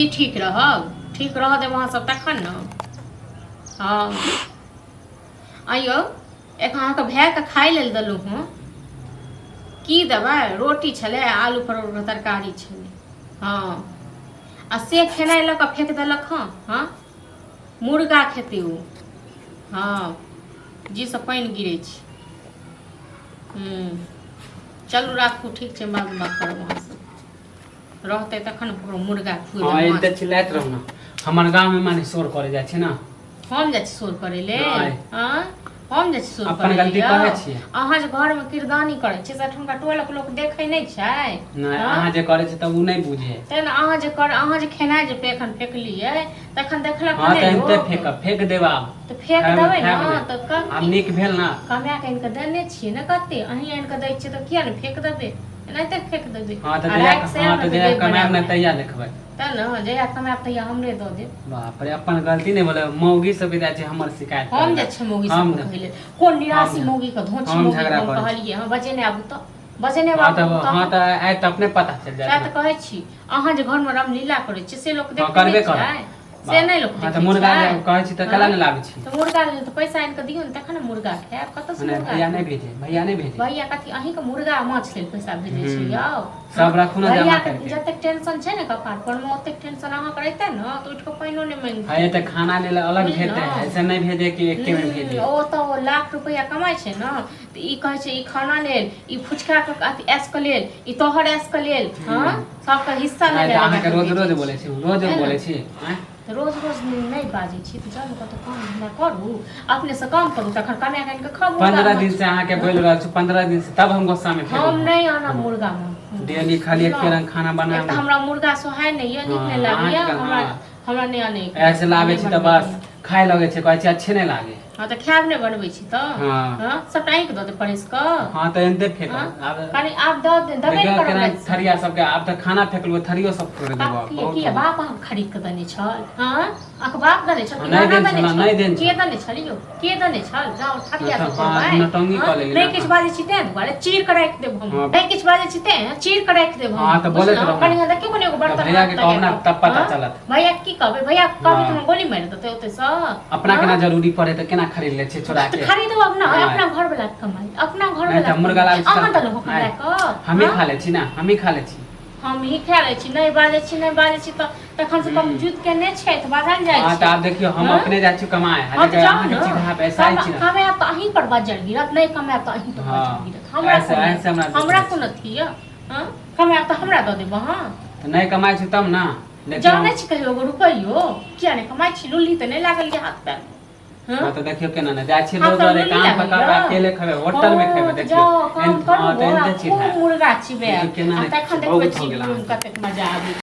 की ठीक रहब? ठीक रह देब अहाँ सब तखन ने। हँ आइयो एखन अहाँके भायके खाय लेल देलहुँ हँ। की देबै? रोटी छलै, आलू परोरके तरकारी छलै। हँ आ से खेनाइ लऽ कऽ फेंक देलक हँ। हँ मुर्गा खेतै ओ। हँ जीसँ पानि गिरै छै। हूँ चलू राखू, ठीक छै, बादमे बात करब अहाँसँ। रहतै तखन ओकरो मुर्गा खुएबै। हँ माछ एते चिल्लाइत रहू ने, हमर गाँव में माने शोर करे जाइ छै ने। हम जाइ छी शोर करै लेल? नहि। आँय? हम जाइ छी शोर अपन करै गलती लेल? कहै छियै। अहाँ जे घरमे किरदानी करै छियै से एठुनका टोलक लोक देखै नहि छै? नहि। हँ? अहाँ जे करै छी तऽ ओ नहि बुझे। तेँ ने अहाँ जे कर, अहाँ जे खेनाइ जे एखन फेकलियै तखन देखलक हँ नहि तऽ एनते लोक? फेकब, फेक देब आब। तऽ फेक खायब देबै ने। खायब नहि। तऽ आब नीक भेल ने? कमा कऽ आनि कऽ देने छियै ने कते, अहीं आनि कऽ दै छियै तऽ किया ने फेक देबै? एनाहिते फेक देबै। हँ तऽ आ जहिया राति से हँ आयब तऽ ने तऽ जहिया देब कमायब ने बना तहिया देखबै। तब ने, जहिया कमायब तहिया हमरे दऽ देब। बाप रे, अपन गलती नहि बोले, मौगी सबके जाइ छै हमर शिकायत हम करै जे लए। छै मौगी हम सबके कहै लेल, कोन निराशी हम मौगी के धोची हम मौगी के झगड़ा हम करै छी। कहलियै हँ? बजेने आबू तऽ, बजेने हँ आबू तऽ तऽ। हँ तऽ आइ तऽ अपने पता चलि सएह जायत तऽ ने। कहै छी, अहाँ जे घरमे रामलीला करै छियै से लोक हँ देखै करबे नहि करब। छै? से बाप नहि लोक हँ तऽ देखै मुर्गा छै? जे कहै छी तऽ हँ केला नहि लाबै छी? तऽ मुर्गा लेल तऽ पैसा आनि कऽ दियौ ने, तखन ने मुर्गा खायब। कतऽसँ नहि मुर्गा भैया नहि खायब? भेजे, भैया नहि भेजे। भैया कथी अहीँके मुर्गा आ माछ लेल पैसा भेजै छै? हूँ यौ सब राखू ने जमा भैयाके करके। जतेक टेंशन छै ने कपार पर मे, ओतेक टेंशन अहाँके रहितै ने तऽ उठि कऽ पानिओ नहि मांगितै। है तऽ खाना लेल अलग भेजते बुझलहुँ? है, ऐसे नहि भेजे कि एके में भेजे। ओ तऽ ओ लाख रुपैआ कमाइ छै ने तऽ ई कहै छै ई खाना लेल, ई फुचका के अथी ऐश के लेल, ई तोहर ऐश के लेल। हँ सबके हिस्सा नहि लगा तऽ लगा अहाँके कऽ रोज रोज भेजै बोलै छै। छी, रोज है ने? बोलै छी आँय? तऽ रोज रोज नहि बाजै छी तऽ जाउ ने कतहु काम धन्धा करू, अपनेसँ काम करू, तखन कमा कऽ आनि कऽ खाउ मुर्गा 15 माछ। दिन से अहाँके बोलि रहल छी, 15 दिन से, तब हम गुस्सा में फेर हम नहि आनब मुर्गा माछ। डेली खाली एके बुझलहुँ? रंग खाना एक तऽ बनाब। हमरा मुर्गा सोहाय नहि यऽ, नीक नहि हँ, लागैया। अहाँके हमरा हँ। हमरा नहि आनै, ऐसे लाबै नहि छी तऽ बनबै बस के। खाय लगै छै, कहै छै अच्छे नहि लागे। हँ तऽ खायब नहि, बनबै छी तऽ। हँ। हँ सबटा आँकि दऽ दे परसि कऽ। हँ तऽ एनते फेकब। हँ आब कनि आब दऽ दे, देबे ने देखियौ करब केना रातिसँ। थरिया सबके, आब तऽ खाना फेकलहुँ, थरियो सब तोड़ि देबौ आब। की बहुत की हो गेल। बाप अहाँके खरीद कऽ देने छल? हँ अहाँके बाप देने छल कि नहि नाना देने देने छल, छल? नहि देने के छल। देने छल यौ? के देने छल? जाउ थरिया सब हँ, तोड़बै। नौटंकी हँ? कऽ लेली नहि ने। किछु बाजै छी तें दुआरे चीर कऽ राखि देब हम। हँ। नहि किछु बाजै छी तें चीर कऽ राखि देब हम। हँ, तऽ बोलैत बुझलहुँ? रहू ने। कनि देखियौ, कनि एगो तऽ बर्तन भैया हाथ के लगा कहब ने कऽ। तब पता हँ? चलत। भैया के की कहबै? भैया के कहबै हँ। तऽ गोली मारि देतै ओतैसँ। अपना हँ? केना जरूरी पड़े तऽ केना खरीद लै छियै चोरा तऽ के? खरीदब अपना नहि। अपना घर वाला के कमाई, अपना घर नहि वाला तऽ के मुर्गा कमाई। लाबै छी अहाँ तऽ देलहुँ कमाए नहि कऽ? हमही हँ? खा लै छी ने, हमही खा लै छी। हम ही खा लै छी। नहि बाजै छी, नहि बाजै छी तऽ तखन से कम जुत के नहि छै तऽ बाजल जाइ हँ तऽ छै। आब देखियौ, हम हँ? अपने जाइ छी कमाए। हँ तऽ जाउ अहाँके ने। सीधा पैसा छी ने। कमायब तऽ अहीं पर बजर गिरत, नहि कमायब तऽ अहीं पर हँ। बजर गिरत। हमरा ऐसे कोन ऐसे हमरा दुख हमरा होइ छै। कोन अथी यऽ? हँ कमायब तऽ हमरा दऽ देब अहाँ? तऽ नहि कमाइ छी तब ने देखियौ। जानै छी कहियो एगो रुपैयो किया नहि कमाइ छी? लुल्ली तऽ नहि लागल यऽ हाथ पैर? हँ हँ तऽ देखियौ केना ने जाइ छी हाथ रोज पैर वाले लुल्ली काम लागल पकड़बै, यऽ? अकेले खेबै, होटल मे हँ खेबै। तऽ देखियौ जाउ काम हँ करू तऽ आ एनते खूब चिढ़ायब। मुर्गा देखियौ चिबायब केना आ नहि तखन देखबै बहुत हो गेल चिबबै मे अहाँके। कतेक मजा आबै।